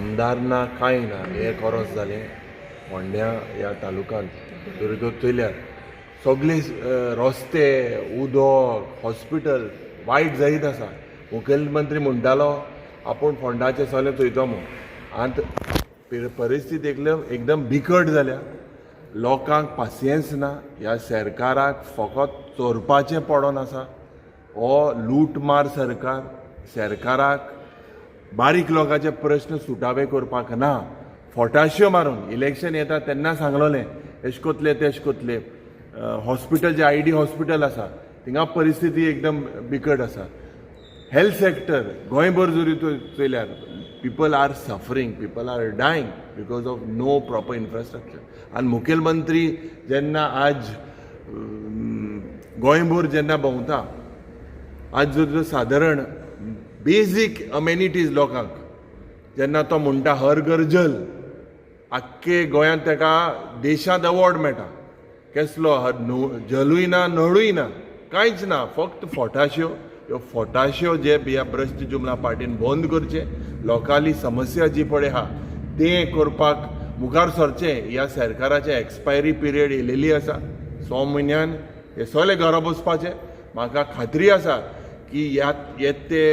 आमदार ना कांय ना, एक वरोस जालें फोंड्या ह्या तालुक्यांत जर तर चोयल्यार सगळे रस्ते, उदक, हॉस्पिटल वायट जायत आसा. मुखेलमंत्री म्हणटालो आपूण फोंडाचें सगळें चोयतो म्हूण, आतां परिस्थिती एकदम एकदम बिकट जाल्या. लोकांक पासियेंस ना. ह्या सरकाराक फकत चोरपाचें पडोन आसा. हो लूटमार सरकार. सरकाराक बारीक लोकांचे प्रश्न सुटावे करपाक ना. फटाश्यो मारून इलेक्शन येता तेन्ना सांगलोलें एश कोतले तेश कोतले. हॉस्पिटल जे आयडी हॉस्पिटल आसा थिंगा परिस्थिती एकदम बिकट आसा. हेल्थ सेक्टर गोंयभर जरी चोयल्यार people are suffering, people are dying because of no proper infrastructure. आनी मुखेलमंत्री जेन्ना आज गोंयभर जेन्ना भोंवता, आज जर सादारण बेजीक अमेनिटीज लोकांक जेन्ना तो म्हणटा हर घर जल, आख्खे गोंयांत ताका देशांत अवॉर्ड मेळटा. केसलो जलूय ना, नळूय ना, कांयच ना, फक्त फोटाश्यो. ह्यो फोटाश्यो जे ह्या भ्रश्ट जुमला पार्टीन बंद करचे. लोकांली समस्या जी पळय आहा तें करपाक मुखार सरचें. ह्या सरकाराचे एक्सपायरी पिरियड येयलेली आसा. 6 म्हयन्यान हे सगळे घरा बसपाचे. म्हाका खात्री आसा की ह्या येते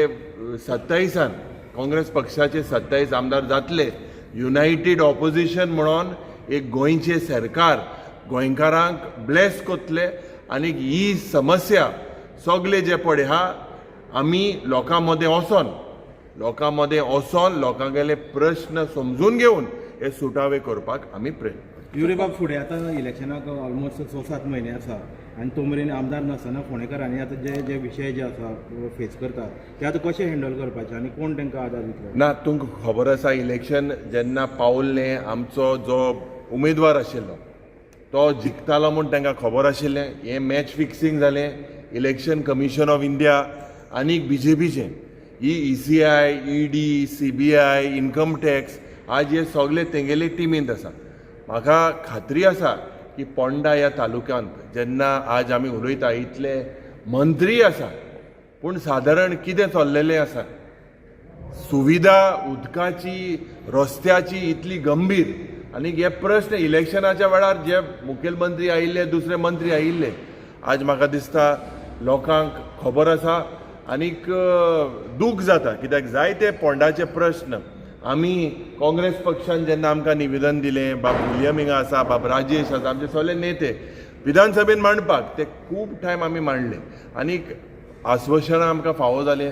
27 काँग्रेस पक्षाचे 27 आमदार जातले. युनायटेड ऑपोजिशन म्हणून एक गोंयचें सरकार गोंयकारांक ब्लेस करतले आनी ही समस्या सगळे जे पळय आहा आमी लोकां मदें वचोन, लोकां मदें वचोन लोकांगेले प्रश्न समजून घेवन हे सुटावे करपाक आमी प्रयत्न. युरीबाब, फुडें आतां इलेक्शनाक ऑलमोस्ट 6-7 म्हयने आसा आनी तो मेरेन आमदार नासतना फोंडेकारांनी आतां जे जे विशय जे आसा फेस करतात ते आतां कशे हँडल करपाचे आनी कोण तांकां आदार दितलो? ना, तुमकां खबर आसा, इलेक्शन जेन्ना पावल्लें, आमचो जो उमेदवार आशिल्लो तो जिखतालो म्हूण तांकां खबर आशिल्लें. हें मॅच फिक्सिंग जालें. इलेक्शन कमिशन ऑफ इंडिया आनी बीजेपीचें ही ECI, ED, CBI, income tax आज हे सगळे तेंगेले टिमींत आसा. म्हाका खात्री आसा की पोंडा ह्या तालुक्यांत जेन्ना आज आमी उलयता, इतले मंत्री आसा पूण सादारण कितें चल्लेलें आसा, सुविधा उदकाची, रस्त्याची इतली गंभीर. आनी हे प्रश्न इलेक्शनाच्या वेळार जे मुखेलमंत्री आयिल्ले, दुसरे मंत्री आयिल्ले, आज म्हाका दिसता लोकांक खबर आसा. आनीक दूख जाता कित्याक जायते पोंडाचे प्रश्न आमी काँग्रेस पक्षान जेन्ना आमकां निवेदन दिलें, बाब विलियम हिंगा आसा, बाब राजेश आसा, आमचे सगळे नेते विधानसभेन मांडपाक ते खूब टायम आमी मांडले आनीक आस्वासनां आमकां फावो जालें.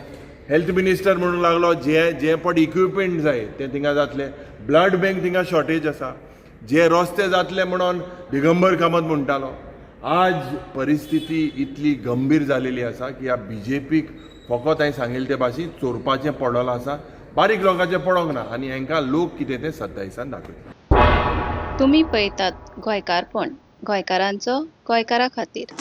हेल्थ मिनिस्टर म्हणूंक लागलो जे जे पड इक्विपमेंट जाय ते थिंगा जातले. ब्लड बँक थिंगा शॉर्टेज आसा. जे रस्ते जातले म्हणून दिगंबर कामत म्हणटालो. आज परिस्थिती इतली गंभीर जालेली आसा की ह्या बीजेपीक फकत हांवें सांगिल्लें ते भाशेन चोरपाचें पडलेलें आसा, बारीक लोकांचें पडोंक ना. आनी हांकां लोक कितें तें 27 दाखयतले. तुमी पळयतात गोंयकारपण, गोंयकारांचो गोंयकारा खातीर.